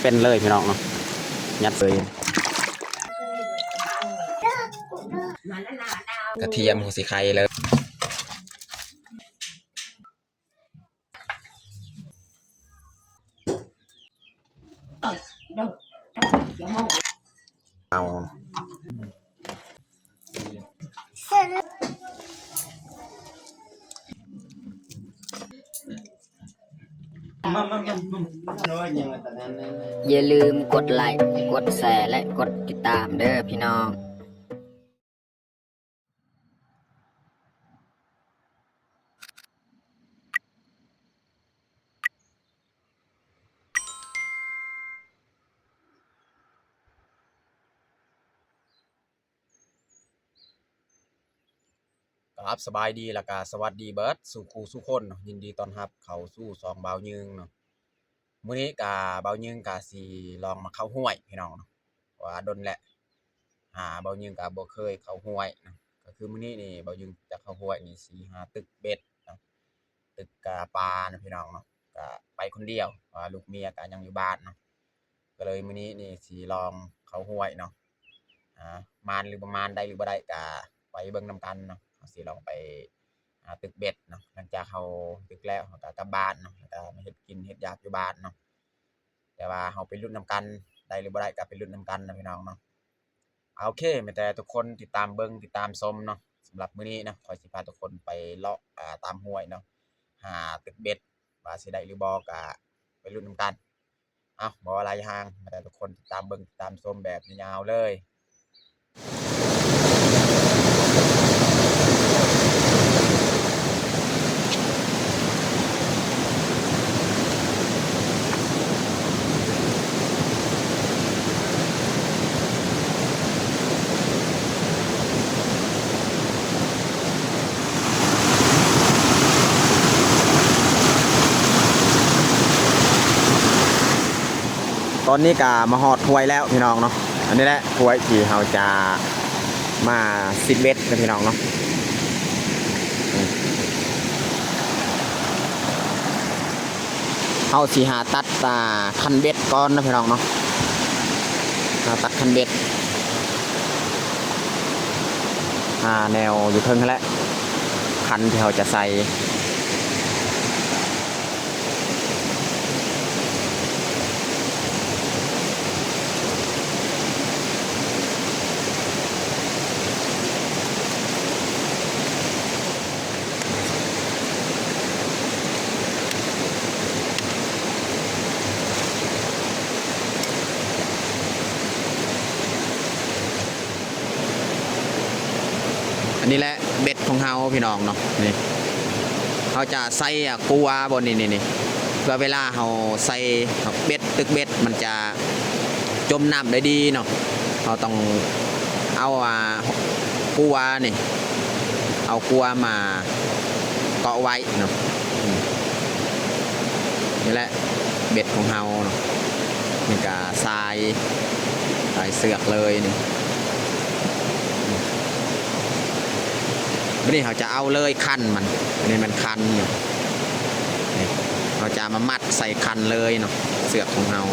ເປັນເລີຍພີ່ນ້ອງເນາະ ຍັດເລີຍ ກະທຽມຫົວສີໄຄເລີຍ. ເອົາ ຢ່າລືມກົດໄລ ກົດແຊ ແລະ ກົດຕິດຕາມເດີ້ພີ່ນ້ອງ. ກາບສະບາຍດີ ແລ້ວກະສະຫວັດດີເບິດສູ່ຄູ່ສູ່ຄົນເນາະ, ຍິນດີຕ້ອນຮັບເຂົ້າສູ່ຊ່ອງບ່າວຍືງເນາະ. ມື້ນີ້ກະບ່າວຍືງກະຊິລອງມາເຂົ້າຫ້ວຍພີ່ນ້ອງເນາະ, ເພາະວ່າດົນແລ້ວ ອ່າ ບ່າວຍືງກະບໍ່ເຄີຍເຂົ້າຫ້ວຍເນາະ. ກະຄືມື້ນີ້ນີ້ບ່າວຍືງຈະເຂົ້າຫ້ວຍນີ້ຊິຫາຕຶກເບັດເນາະ, ຕຶກກະປາເນາະພີ່ນ້ອງເນາະ. ກະໄປຄົນດຽວ ເພາະວ່າລູກເມຍກະຍັງຢູ່ບ້ານເນາະ, ກະເລີຍມື້ນີ້ນີ້ຊິລອງເຂົ້າຫ້ວຍເນາະ. ອ່າ ໝານຫຼືບໍ່ໝານ ໄດ້ຫຼືບໍ່ໄດ້ ກະໄປເບິ່ງນຳກັນເນາະ. ເຮົາຊິລອງໄປ ອ່າ ຕຶກເບັດເນາະ, ຫຼັງຈາກເຮົາຕຶກແລ້ວ ເຮົາກະກັບບ້ານເນາະ, ແລ້ວກະມາເຮັດກິນເຮັດຢາກຢູ່ບ້ານເນາະ. ແຕ່ວ່າເຮົາໄປລຸ້ນນຳກັນ ໄດ້ຫຼືບໍ່ໄດ້ ກະໄປລຸ້ນນຳກັນເນາະພີ່ນ້ອງເນາະ. ໂອເຄ ມີແຕ່ທຸກຄົນຕິດຕາມເບິ່ງຕິດຕາມຊົມເນາະ. ສຳລັບມື້ນີ້ເນາະ ຂ້ອຍຊິພາທຸກຄົນໄປເລາະ ອ່າ ຕາມຫ້ວຍເນາະ, ຫາຕຶກເບັດ ວ່າຊິໄດ້ຫຼືບໍ່ ກະໄປລຸ້ນນຳກັນ. ເອົາ ບໍ່ວ່າຫຼາຍຢ່າງ ໃຫ້ທຸກຄົນຕິດຕາມເບິ່ງຕິດຕາມຊົມແບບຍາວໆເລີຍ. ຕອນນີ້ກະມາຮອດຫ້ວຍແລ້ວພີ່ນ້ອງເນາະ. ອັນນີ້ແຫຼະຫ້ວຍທີ່ເຮົາຈະມາຊິເບັດນະພີ່ນ້ອງເນາະ. ເຮົາຊິຫາຕັດ ອ່າ ຄັນເບັດກ່ອນນະພີ່ນ້ອງເນາະ, ຫາຕັດຄັນເບັດ ຫາແນວຢູ່ເທິງຫັ້ນແຫຼະ ຄັນທີ່ເຮົາຈະໃສ່. ອັນນີ້ແຫຼະເບັດຂອງເຮົາພີ່ນ້ອງເນາະ. ນີ້ເຮົາຈະໃສ່ ອ່າ ກົວບໍ່ ນີ້ໆ ເພື່ອເວລາເຮົາໃສ່ເບັດ ຕຶກເບັດ ມັນຈະຈົມນ້ຳໄດ້ດີເນາະ. ເຮົາຕ້ອງເອົາ ອ່າ ກົວນີ້ ເອົາກົວມາເກາະໄວ້ເນາະ. ອືມ ນີ້ແຫຼະເບັດຂອງເຮົາເນາະ, ນີ້ກະສາຍ ສາຍເຊືອກເລີຍນີ້. ບັດນີ້ເຮົາຈະເອົາເລີຍຄັນມັນ, ອັນນີ້ມັນຄັນຢູ່ ນີ້ ເຮົາຈະມາມັດໃສ່ຄັນເລີຍເນາະ ເຊືອກຂອງເຮົາ.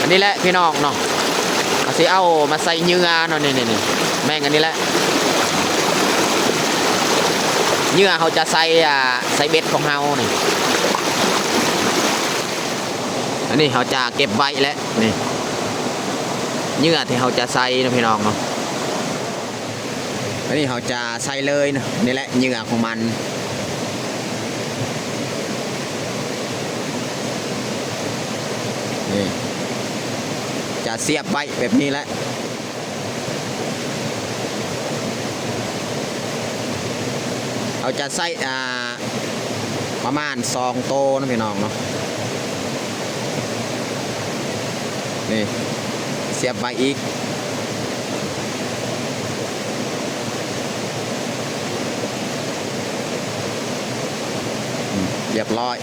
ອັນນີ້ແຫຼະພີ່ນ້ອງເນາະ, ເຮົາຊິເອົາມາໃສ່ເຫຍື່ອເນາະ. ນີ້ໆ ແມ່ງອັນນີ້ແຫຼະ ເຫຍື່ອເຮົາຈະໃສ່ ອ່າ ໃສ່ເບັດຂອງເຮົານີ້. ໃ ອັນນີ້ເຮົາຈະເກັບໄວ້ແຫຼະ ນີ້ ເຫຍື່ອທີ່ເຮົາຈະໃສ່ເນາະ ພີ່ນ້ອງເນາະ. ອັນນີ້ເຮົາຈະໃສ່ເລີຍເນາະ ນີ້ແຫຼະເຫຍື່ອຂອງມັນ ນີ້ ຈະສຽບໄວ້ແບບນີ້ແຫຼະ. ເຮົາຈະໃຊ້ ອ່າ ປະມານສອງໂຕເນາະ ພີ່ນ້ອງເນາະ. ນີ້ ສຽບໄວ້ອີກ ອືມ ຮຽບຮ້ອຍ.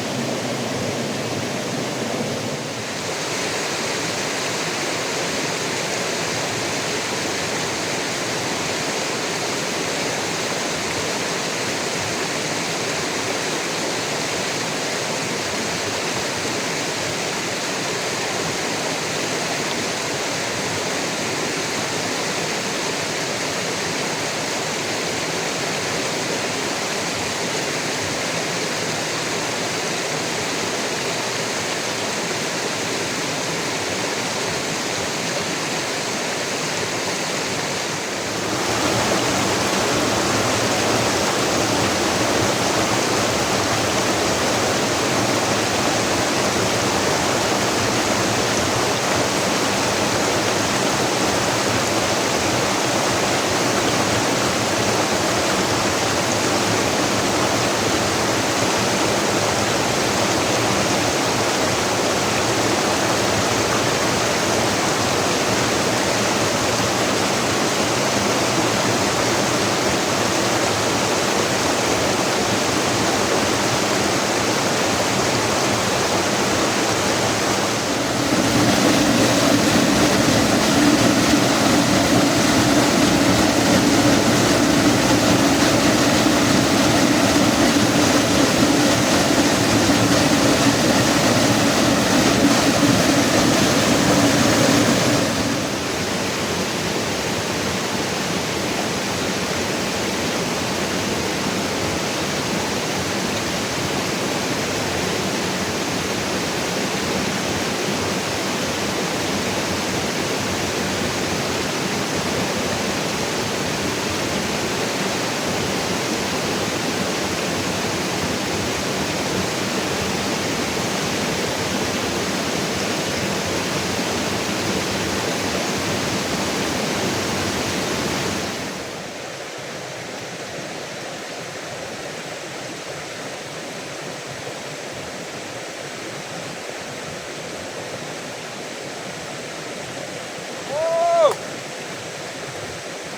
ໂອ້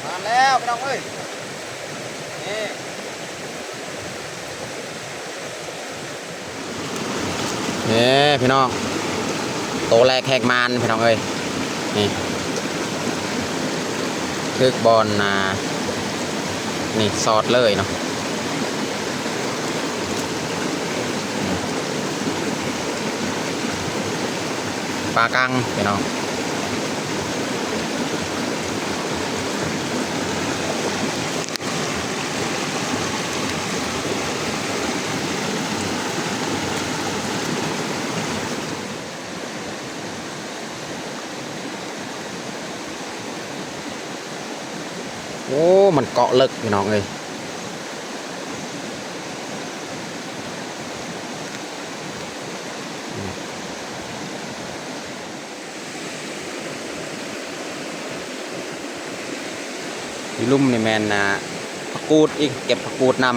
ມາແລ້ວພີ່ນ້ອງເອີຍ ນີ້ ນີ້ພີ່ນ້ອງ ໂຕແລກແຫກມານພີ່ນ້ອງເອີຍ ນີ້ ຖືກບ່ອນ ອ່າ ນີ້ ຊອດເລີຍເນາະ. ປາກັງພີ່ນ້ອງ. ໂອ້ ມັນເກາະເລິກພີ່ນ້ອງເອີຍ. ຢູ່ລຸ່ມນີ້ແມ່ນ ອ່າ ຜັກກູດອີກ ເກັບຜັກກູດນຳ. ໂ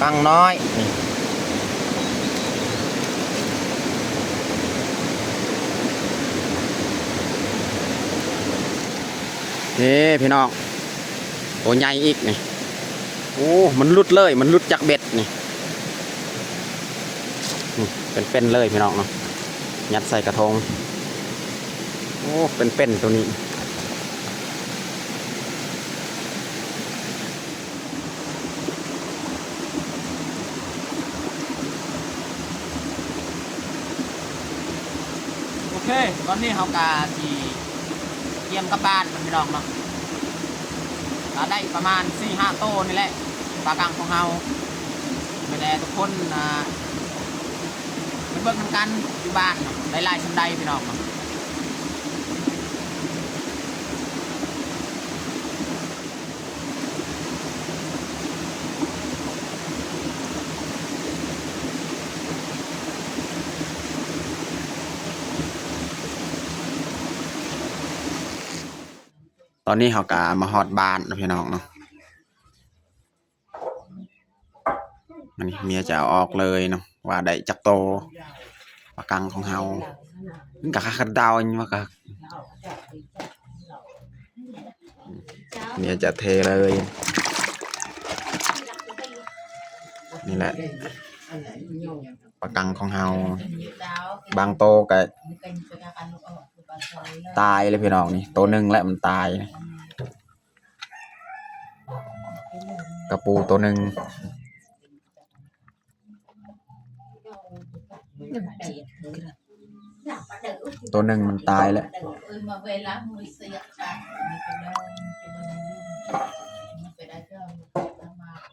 ບັງນ້ອຍ ນີ້ພີ່ນ້ອງ ໂຕໃຫຍ່ອີກນີ້. ໂອ້ ມັນຫຼຸດເລີຍ ມັນຫຼຸດຈາກເບັດນີ້. ນີ້ເປັນໆເລີຍພີ່ນ້ອງເນາະ ຍັດໃສ່ກະທົງ. ໂອ້ ເປັນໆໂຕນີ້. ໂອເຄ ຕອນນີ້ເຮົາກະຊິກຽມກັບບ້ານເນາະພີ່ນ້ອງເນາະ. ກະໄດ້ປະມານສີ່ຫ້າໂຕນີ້ແຫຼະ ປາກັງຂອງເຮົາ. ແມ່ນແຫຼະທຸກຄົນ ອ່າ ໄປເບິ່ງນຳກັນຢູ່ບ້ານເນາະ ໄດ້ຫຼາຍສ່ຳໃດພີ່ນ້ອງເນາະ. ຕອນນີ້ເຮົາກະມາຮອດບ້ານເນາະພີ່ນ້ອງເນາະ. ອັນນີ້ເມຍຈະເອົາອອກເລີຍເນາະ ວ່າໄດ້ຈັກໂຕ ປາກັງຂອງເຮົາ. ມັນກະຄັກເດົາ ວ່າກະ ເມຍຈະເທເລີຍ. ນີ້ແຫຼະ ປາກັງຂອງເຮົາ ບາງໂຕກະຕາຍເລີຍພີ່ນ້ອງ. ນີ້ໂຕໜຶ່ງແຫຼະມັນຕາຍ. ກະປູໂຕໜຶ່ງ ໂຕໜຶ່ງມັນຕາຍແລ້ວ.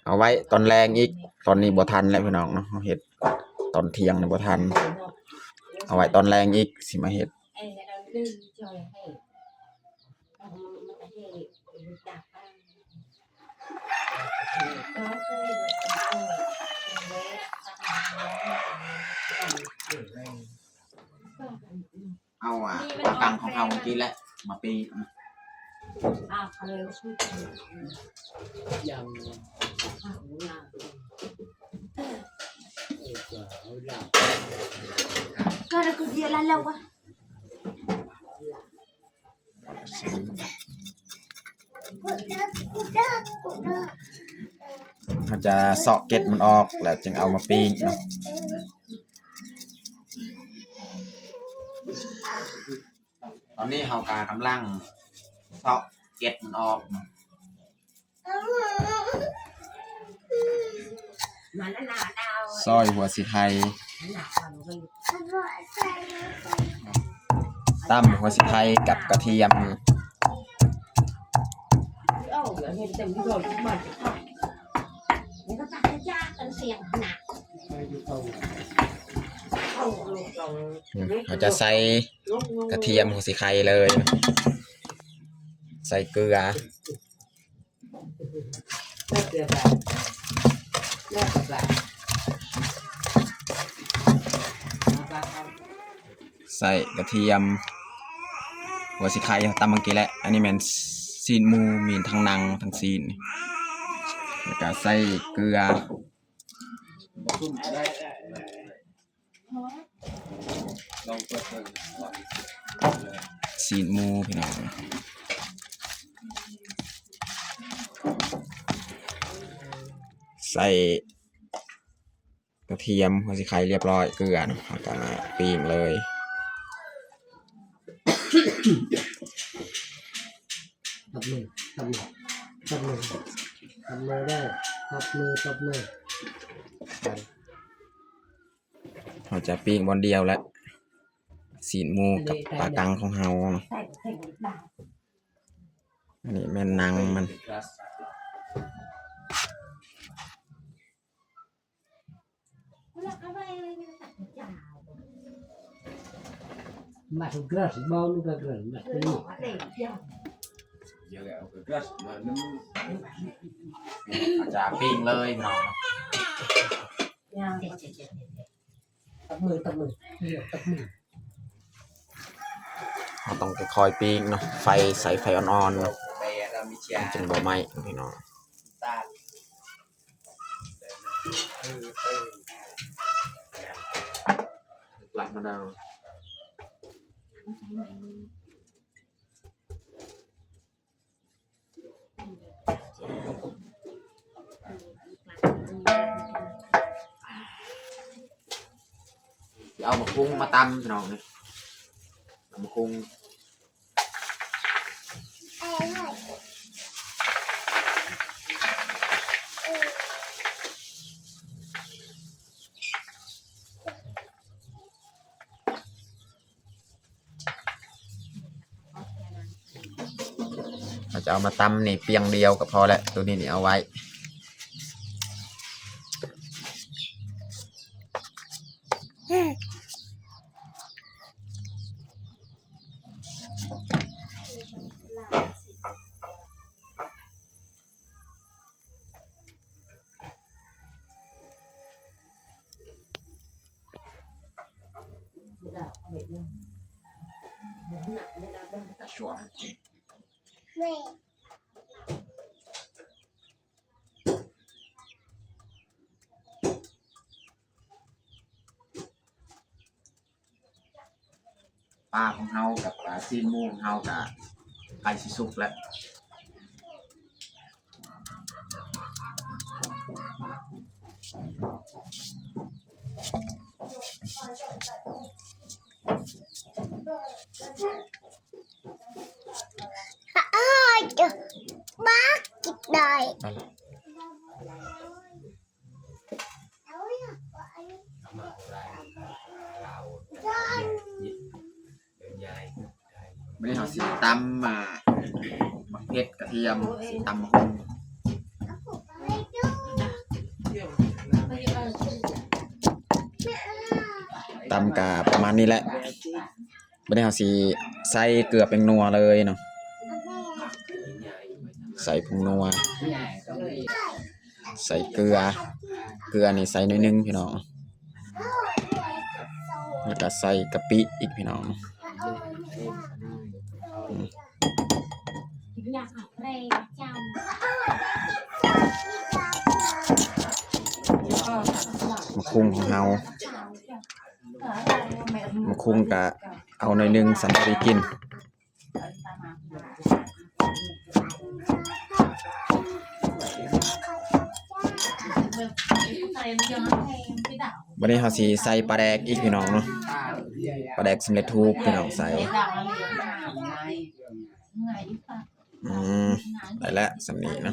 ເອົາໄວ້ຕອນແລງອີກ ຕອນນີ້ບໍ່ທັນແລ້ວພີ່ນ້ອງເນາະ. ເຮົາເຮັດຕອນທ່ຽງນີ້ບໍ່ທັນ ເອົາໄວ້ຕອນແລງອີກ ຊິມາເຮັດ. ເອົາ ອ່າ ປາກັງຂອງເຮົາເມື່ອກີ້ແຫຼະ ມາປີ້ງ. ເຮົາຈະເຊາະເກັດມັນອອກ ແລ້ວຈຶ່ງເອົາມາປີ້ງເນາະ. ຕອນນີ້ເຮົາກະກຳລັງເຊາະເກັດມັນອອກ. ຊອຍຫົວສີໄຄ ຕຳຫົວສີໄຄກັບກະທຽມ. ເຮົາຈະໃສ່ກະທຽມຫົວສີໄຄເລີຍ ໃສ່ເກືອ ໃສ່ກະທຽມ ຫົວສີໄຄເຮົາຕຳເມື່ອກີ້ແຫຼະ. ອັນນີ້ແມ່ນຊີ້ນໝູ ມີທັງໜັງທັງຊີ້ນ. ແລ້ວກະໃສ່ເກືອ ຊີ້ນໝູພີ່ນ້ອງ ໃສ່ກະທຽມ ຫົວສີໄຄລຽບຮ້ອຍ ເກືອເນາະ ເຮົາກະປີ້ງເລີຍ. ຕົບມື ຕົບມື ຕົບມື ຕົບມືເດີ ຕົບມື ຕົບມື. ເຮົາຈະປີ້ງບ່ອນດຽວແຫຼະ ຊີ້ນໝູກັບປາກັງຂອງເຮົາ. ອັນນີ້ແມ່ນໜັງມັນ. ຈະປີ້ງເລີຍເນາະ. ຕົບມື ຕົບມື ຕົບມື. ເຮົາຕ້ອງຄ່ອຍໆປີ້ງເນາະ ໄຟ ໃຊ້ໄຟອ່ອນໆເນາະ ມັນຈຶ່ງບໍ່ໄໝ້ພີ່ນ້ອງ. ນ້ຳຕານ ນ້ຳຕານ ລັດມະນາວ ຊິເອົາໝາກຫຸ່ງມາຕຳ ພີ່ນ້ອງເອີຍ ເອົາໝາກຫຸ່ງ. ເຮົາຈະເອົາມາຕຳນີ້ປ່ຽງດຽວກໍພໍແລ້ວ ໂຕນີ້ນີ້ເອົາໄວ້. ປາຂອງເຮົາກັບ ອ່າ ຊີ້ນໝູຂອງເຮົາກະໃກ້ຊິສຸກແລ້ວ. ມື້ນີ້ເຮົາຊິຕຳ ອ່າ ໝາກເຜັດກະທຽມ ຊິຕຳໝາກຫຸ່ງ ຕຳກະປະມານນີ້ແຫຼະ. ບາດນີ້ເຮົາຊິໃສ່ເກືອແປ້ງນົວເລີຍເນາະ ໃສ່ຜົງນົວ ໃສ່ເກືອ ເກືອນີ້ໃສ່ໜ້ອຍໜຶ່ງພີ່ນ້ອງ ແລ້ວກະໃສ່ກະປິອີກພີ່ນ້ອງ. ອືມ ໝາກຫຸ່ງຂອງເຮົາ ໝາກຫຸ່ງກະເອົາໜ້ອຍໜຶ່ງ ສຳພໍດີກິນ. ບາດນີ້ເຮົາຊິໃສ່ປາແດກອີກພີ່ນ້ອງເນາະ ປາແດກສຳເລັດຮູບພີ່ນ້ອງ ໃສ່ ອືມ ໄດ້ແລ້ວ ສ່ຳນີ້ນະ.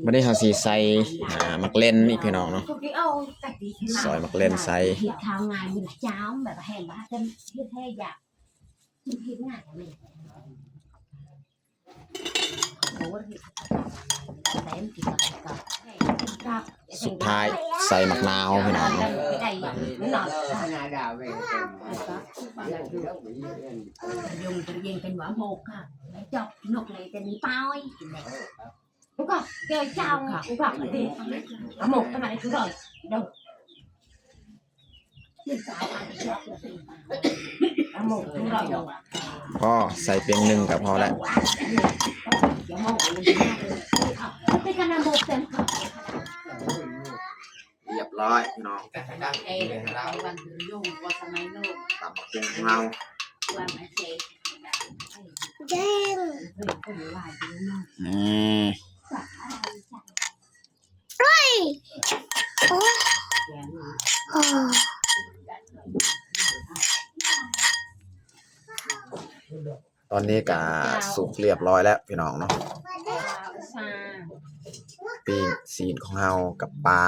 ບາດນີ້ເຮົາຊິໃສ່ ອ່າ ໝາກເລັ່ນອີກພີ່ນ້ອງເນາະ ຊອຍໝາກເລັ່ນໃສ່. ສຸດທ້າຍໃສ່ໝາກນາວພີ່ນ້ອງເນາະ. ພໍ ໃສ່ປ່ຽງໜຶ່ງກໍພໍແລ້ວ. ຮຽບຮ້ອຍພີ່ນ້ອງ ຕຳບັກຫຸ່ງຂອງເຮົາ. ອືມ ຕອນນີ້ກະສຸກຮຽບຮ້ອຍແລ້ວພີ່ນ້ອງເນາະ ປີ້ງຊີ້ນຂອງເຮົາກັບປາ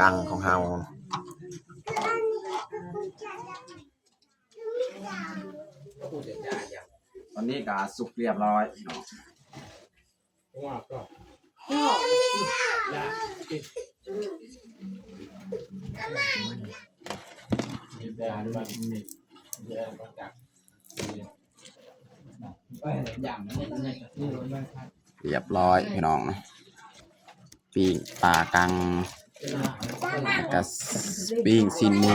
ກັງຂອງເຮົາ. ຕອນນີ້ກະສຸກຮຽບຮ້ອຍພີ່ນ້ອງ. ຮຽບຮ້ອຍພີ່ນ້ອງ ປີ້ງປາກັງ ແລ້ວກະປີ້ງຊີ້ນໝູ.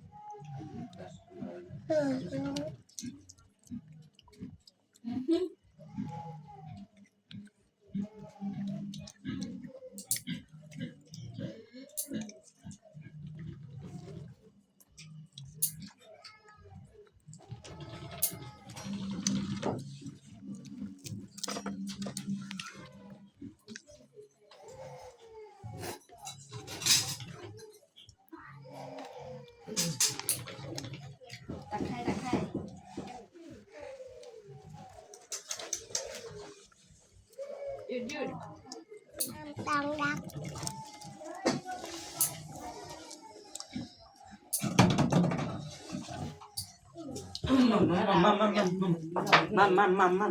ຕັກໃຫ້ ຕັກໃຫ້ ຍືດໆ ມາ ມາ ມາ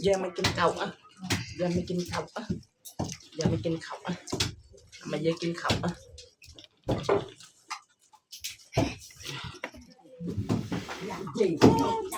ຢາມາກິນເຂົ້າ ອ່ະ ຢາມາກິນເຂົ້າ ອ່ະ ຢາມາກິນເຂົ້າ ອ່ະ ມາ ຢາກິນເຂົ້າ ອ່ະ.